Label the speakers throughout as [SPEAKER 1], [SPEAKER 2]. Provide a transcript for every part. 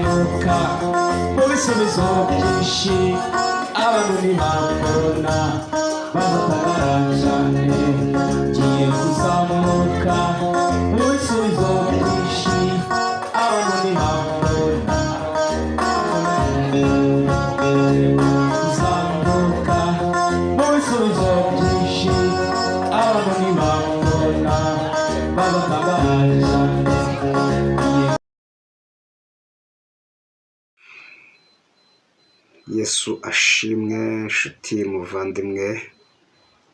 [SPEAKER 1] Kuzamuka mu bisubizo byinshi, abantu ntibambona, bazatangara cyane. Ngiye kuzamuka mu bisubizo byinshi, abantu ntibambona. Kuzamuka mu bisubizo byinshi, abantu ntibambona, bazatangara cyane. Ngiye
[SPEAKER 2] Yesu ashimwe, nshuti muvandimwe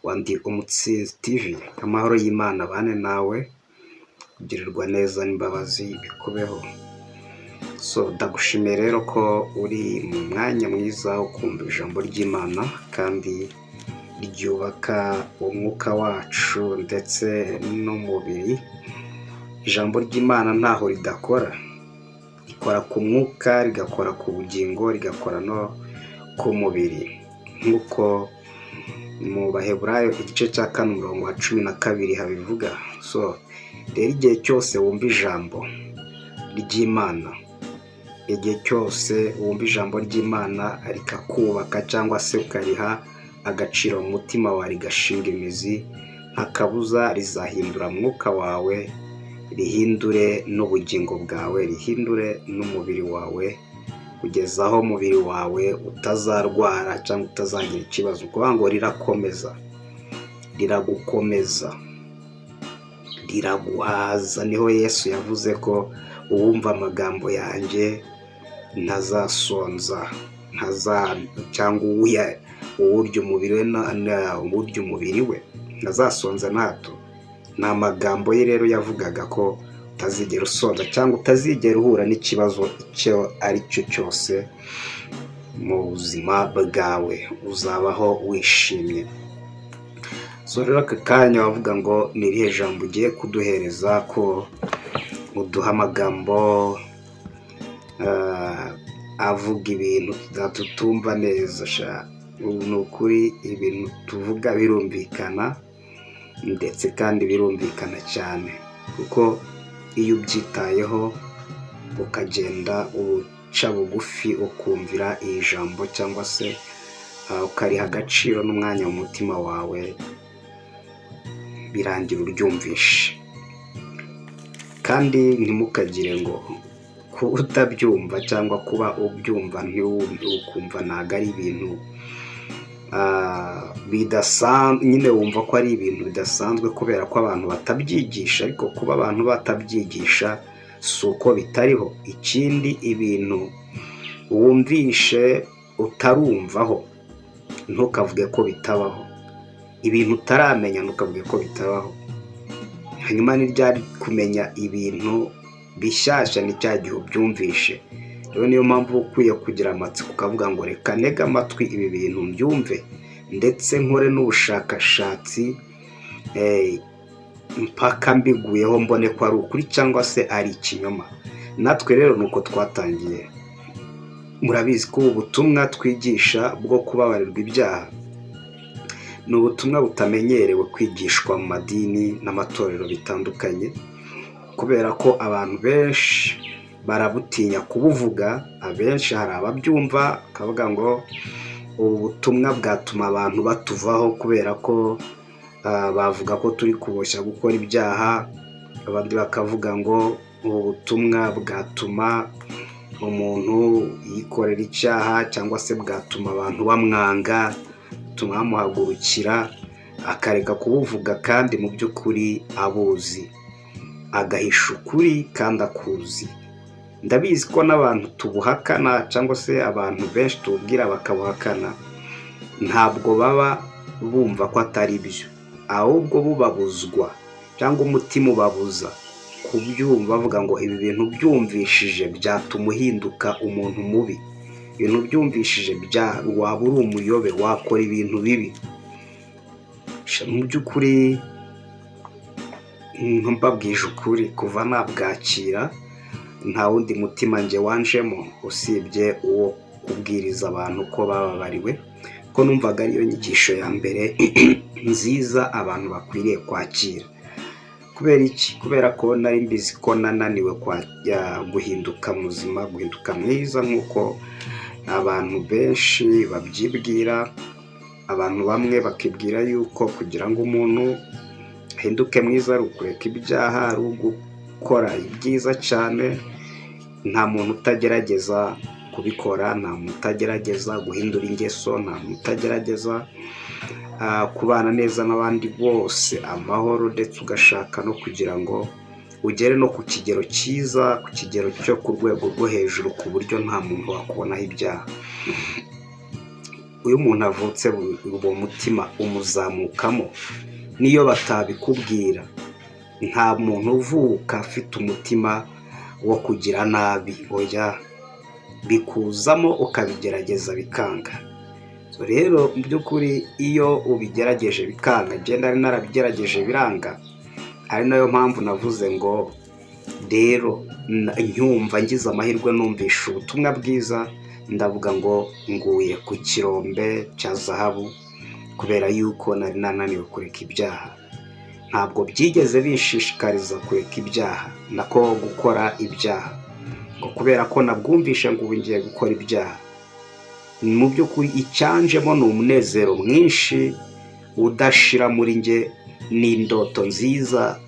[SPEAKER 2] wa Ndi Umutsinzi TV. Amahoro y'Imana abane nawe, kugirirwa neza n'imbabazi bikubeho. So ndagushimiye rero ko uri mu mwanya mwiza wo kumva ijambo ry'Imana kandi ryubaka umwuka wacu ndetse n'umubiri. Ijambo ry'Imana ntaho ridakora, rikora ku mwuka, rigakora ku bugingo, rigakora no ku mubiri, nk'uko mu Baheburayo igice cya 4 umurongo wa 12 habivuga. So rero igihe cyose wumva ijambo ry'Imana, igihe cyose wumva ijambo ry'Imana rikakubaka cyangwa se ukariha agaciro mu mutima wawe, rigashinga imizi, nta kabuza rizahindura mwuka wawe, rihindure n'ubugingo bwawe, rihindure n'umubiri wawe, kugeza aho umubiri wawe utazarwara cyangwa utazagira ikibazo. Ni ukuvuga ngo rirakomeza, riragukomeza, riraguhaza. Niho Yesu yavuze ko uwumva amagambo yanjye ntazasonza, cyangwa uwurya umubiri we uwurya umubiri we ntazasonza na hato. Ni amagambo ye rero yavugaga ko utazigera usonza cyangwa utazigera uhura n'ikibazo icyo ari cyo cyose mu buzima bwawe, uzabaho wishimye. So rero aka kanya wavuga ngo ni irihe jambo ugiye kuduhereza, ko uduha amagambo avuga ibintu tutumva neza? Sha, ubu ni ukuri ibintu tuvuga birumvikana, ndetse kandi birumvikana cyane, kuko iyo ubyitayeho ukagenda uca bugufi ukumvira iri jambo cyangwa se ukariha agaciro n'umwanya mu mutima wawe, birangira uryumvishe. Kandi ntimukagire ngo kuba utabyumva cyangwa kuba ubyumva ukumva ntabwo ari ibintu bidasanzwe, nyine wumva ko ari ibintu bidasanzwe kubera ko abantu batabyigisha. Ariko kuba abantu batabyigisha si uko bitariho. Ikindi, ibintu wumvishe utarumvaho ntukavuge ko bitabaho, ibintu utaramenya ntukavuge ko bitabaho. Hanyuma ni ryari kumenya ibintu bishyashya? Ni cya gihe ubyumvishe. Rero niyo mpamvu uba ukwiye kugira amatsiko, ukavuga ngo reka ntege amatwi ibi bintu mbyumve, ndetse nkore n'ubushakashatsi mpaka mbiguyeho, mbone ko ari ukuri cyangwa se ari ikinyoma. Natwe rero ni uko twatangiye. Murabizi ko ubu butumwa twigisha bwo kubabarirwa ibyaha ni ubutumwa butamenyerewe kwigishwa mu madini n'amatorero bitandukanye, kubera ko abantu benshi barabutinya kubuvuga. Abenshi hari ababyumva bakavuga ngo ubu butumwa bwatuma abantu batuvaho, kubera ko bavuga ko turi kuboshya gukora ibyaha. Abandi bakavuga ngo ubu butumwa bwatuma umuntu yikorera icyaha, cyangwa se bwatuma abantu bamwanga, butuma bamuhagurukira, akareka kubuvuga kandi mu by'ukuri abuzi, agahisha ukuri kandi akuzi. Ndabizi ko n'abantu tubuhakana cyangwa se abantu benshi tububwira bakabuhakana, ntabwo baba bumva ko atari byo, ahubwo bubabuzwa cyangwa umutima ubabuza kubyumva, bavuga ngo ibi bintu byumvishije byatuma uhinduka umuntu mubi, ibintu byumvishije waba uri umuyobe, wakora ibintu bibi. Mu by'ukuri mbabwije ukuri, kuva nabwakira nta wundi mutima njye wanjemo usibye uwo kubwiriza abantu ko bababariwe, ko numvaga ariyo nyigisho ya mbere nziza abantu bakwiriye kwakira. Kubera iki? Kubera ko nari mbizi ko nananiwe guhinduka muzima, guhinduka mwiza nk'uko abantu benshi babyibwira. Abantu bamwe bakibwira yuko kugira ngo umuntu ahinduke mwiza ari ukureka ibyaha, ari ugukora ibyiza cyane. Nta muntu utagerageza kubikora, nta muntu utagerageza guhindura ingeso, nta muntu utagerageza kubana neza n'abandi bose amahoro, ndetse ugashaka no kugira ngo ugere no ku kigero cyiza, ku kigero cyo ku rwego rwo hejuru, ku buryo nta muntu wakubonaho ibyaha. Iyo umuntu avutse uwo mutima umuzamukamo, niyo batabikubwira. Nta muntu uvuka afite umutima wo kugira nabi, oya, bikuzamo ukabigerageza bikanga. Rero mu by'ukuri iyo ubigerageje bikanga, ngenda nari narabigerageje biranga, ari nayo mpamvu navuze ngo rero nyumva ngize amahirwe numvisha ubutumwa bwiza, ndavuga ngo nguye ku kirombe cya zahabu, kubera yuko nari nananiwe kureka ibyaha. Ntabwo byigeze bishishikariza kureka ibyaha, nako gukora ibyaha, ngo kubera ko nabwumvishe ngo ubu ngiye gukora ibyaha. Mu by'ukuri icyanjemo ni umunezero mwinshi udashira muri nge, n'indoto nziza,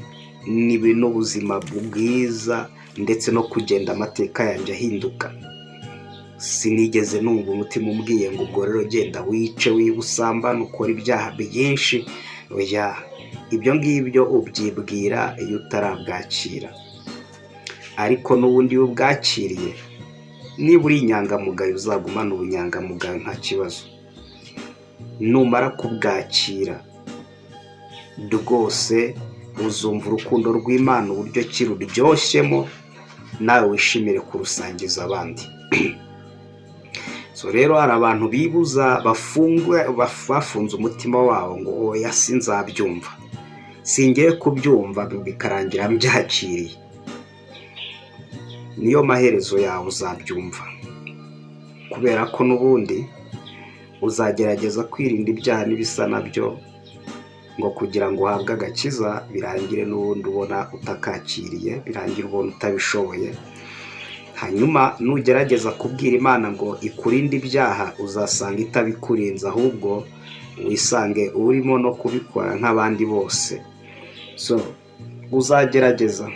[SPEAKER 2] n'ubuzima bwiza, ndetse no kugenda amateka yanjye ahinduka. Sinigeze numva umutima umbwiye ngo ubwo rero genda wice, wiba, usambane, ukora ibyaha byinshi. Oya, ibyo ngibyo ubyibwira iyo utarabwakira. Ariko n'ubundi iyo ubwakiriye, niba uri inyangamugayo uzagumana ubunyangamugayo nta kibazo. Numara kubwakira rwose uzumva urukundo rw'Imana uburyo ki ruryoshemo, nawe wishimire kurusangiza abandi. So rero hari abantu bibuza, bafunze umutima wabo ngo oya sinzabyumva, singiye kubyumva, bikarangira mbyakiriye. Niyo maherezo yawe uzabyumva, kubera ko n'ubundi uzagerageza kwirinda ibyaha n'ibisa nabyo ngo kugira ngo uhabwe agakiza, birangire n'ubundi ubona utakakiriye, birangire ubona utabishoboye. Hanyuma nugerageza kubwira Imana ngo ikurinde ibyaha, uzasanga itabikurinze, ahubwo wisange urimo no kubikora nk'abandi bose. So uzagerageza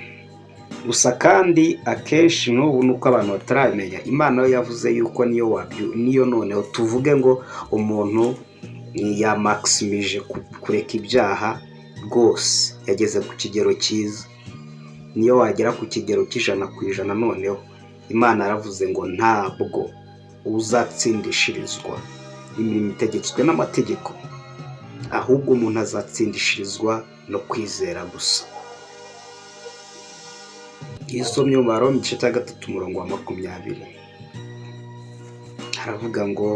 [SPEAKER 2] gusa, kandi akenshi n'ubu nuko abantu batarabimenya, Imana yo yavuze yuko niyo wabyo, niyo noneho tuvuge ngo umuntu yamakisimije kureka ibyaha rwose, yageze ku kigero cyiza, niyo wagera ku kigero cy'100% noneho Imana yaravuze ngo ntabwo uzatsindishirizwa imirimo itegetswe n'amategeko, ahubwo umuntu azatsindishirizwa no kwizera gusa. Iyo usomye mu Baroma igice cya 3 umurongo wa 20, haravuga ngo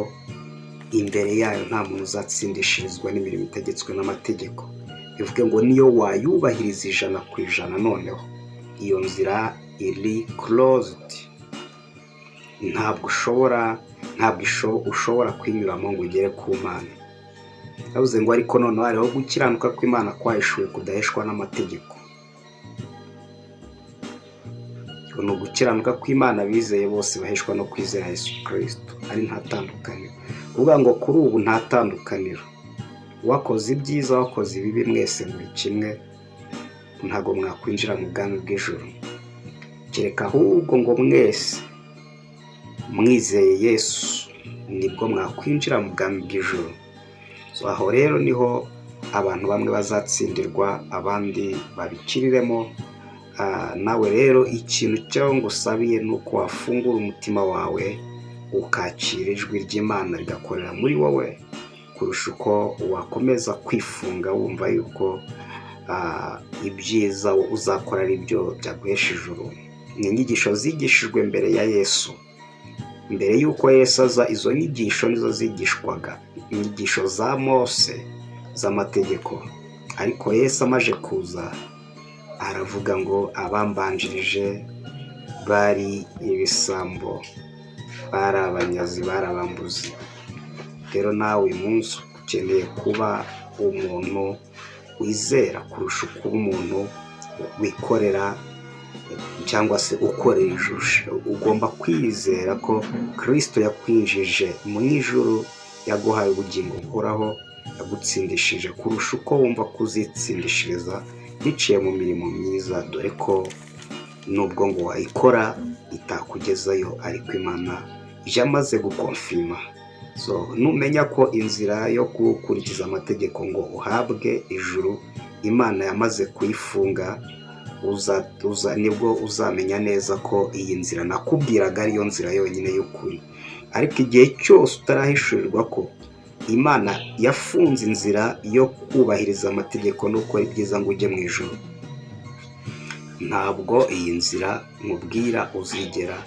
[SPEAKER 2] imbere yayo nta muntu uzatsindishirizwa n'imirimo itegetswe n'amategeko. Bivuge ngo niyo wayubahiriza 100% noneho iyo nzira iri closed, ntabwo ushobora kwinyuramo ngo ugere ku Mana. Yavuze ngo ariko noneho hariho gukiranuka kw'Imana kwahishuwe kudaheshwa n'amategeko. Ni ugukiranuka kw'Imana bizeye bose baheshwa no kwizera Yesu Kristo, ari nta tandukaniro. Kuvuga ngo kuri ubu nta tandukaniro, wakoze ibyiza wakoze ibibi mwese muri kimwe, ntabwo mwakwinjira mu bwami bw'ijuru, kereka ahubwo ngo mwese mwizeye Yesu nibwo mwakwinjira mu bwami bw'ijuru. So aho rero niho abantu bamwe bazatsindirwa, abandi babikiriremo. Nawe rero ikintu cyo ngusabiye ni uko wafungura umutima wawe ukakira ijwi ry'Imana rigakorera muri wowe, kurusha uko wakomeza kwifunga wumva yuko ibyiza uzakora ari byo byaguhesha ijuru. Ni inyigisho zigishijwe mbere ya Yesu, mbere y'uko Yesu aza. Izo nyigisho nizo zigishwaga, inyigisho za Mose z'amategeko. Ariko Yesu amaze kuza aravuga ngo abambanjirije bari ibisambo, bari abanyazi, bari abambuzi. Rero nawe uyu munsi ukeneye kuba umuntu wizera kurusha kuba umuntu wikorera cyangwa se ukorera ijuru. Ugomba kwizera ko Kirisito yakwinjije mu ijuru, yaguhaye ubugingo buhoraho, yagutsindishije kurusha uko wumva kuzitsindishiriza biciye mu mirimo myiza, dore ko nubwo ngo wayikora itakugezayo, ariko Imana yamaze gukonfirima. So numenya ko inzira yo gukurikiza amategeko ngo uhabwe ijuru Imana yamaze kuyifunga, nibwo uzamenya neza ko iyi nzira nakubwiraga ariyo nzira yonyine y'ukuri. Ariko igihe cyose utarahishurirwa ko Imana yafunze inzira yo kubahiriza amategeko no gukora ibyiza ngo ujye mu ijuru, ntabwo iyi nzira nkubwira uzigera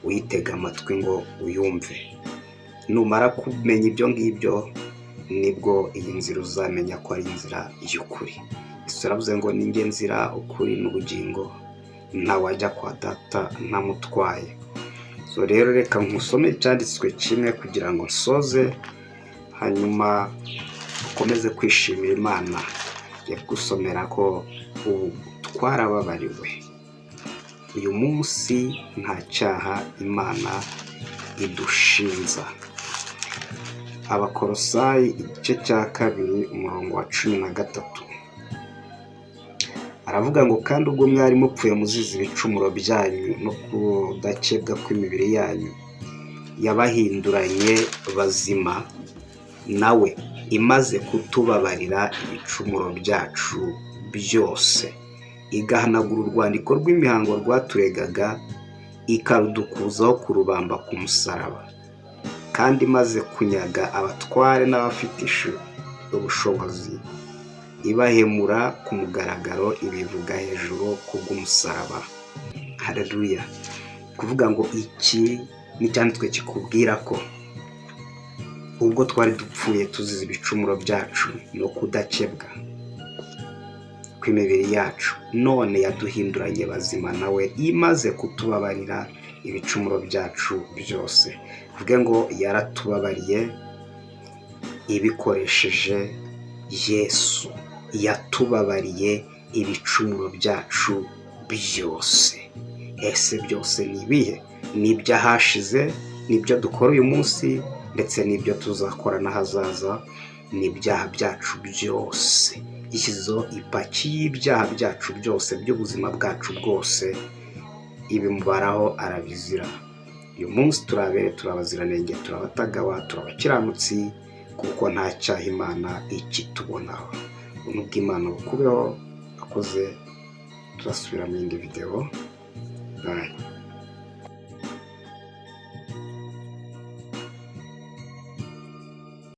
[SPEAKER 2] uyitega amatwi ngo uyumve. Numara kumenya ibyo ngibyo, nibwo iyi nzira uzamenya ko ari inzira y'ukuri. Yesu yaravuze ngo ninjye nzira, ukuri n'ubugingo, ntawajya kwa Data ntamutwaye. So rero reka nkusome icyanditswe kimwe kugira ngo nsoze, hanyuma ukomeze kwishimira Imana. Ngiye gusomera ko ubu twarababariwe, uyu munsi nta cyaha Imana idushinza. Abakorosayi igice cya 2 umurongo wa 13 aravuga ngo kandi ubwo mwari mupfuye muzize ibicumuro byanyu no kudakebwa kw'imibiri yanyu, yabahinduranye bazima nawe imaze kutubabarira ibicumuro byacu byose, igahanagura urwandiko rw'imihango rwaturegaga, ikarudukuzaho kurubamba ku musaraba. Kandi imaze kunyaga abatware n'abafite ubushobozi, ibahemura ku mugaragaro, ibivuga hejuru kubw'umusaraba. Haleluya! Kuvuga ngo iki n'icyanditswe kikubwira ko ubwo twari dupfuye tuzize ibicumuro byacu no kudakebwa kw'imibiri yacu, none yaduhinduranye bazima nawe imaze kutubabarira ibicumuro byacu byose. Bivuge ngo yaratubabariye ibikoresheje Yesu, yatubabariye ibicumuro byacu byose. Ese byose ni ibihe? Ni iby'ahashize, ni ibyo dukora uyu munsi, ndetse n'ibyo tuzakora n'ahazaza, ni ibyaha byacu byose. Ishyizeho ipaki y'ibyaha byacu byose by'ubuzima bwacu bwose, ibimubaraho arabizira. Uyu munsi turabere, turabaziranenge, turabatagawa, turabakiranutsi, kuko nta cyaha Imana ikitubonaho. Ubuntu bw'Imana bukubeho. Akoze, turasubira mu yindi videwo. Bye.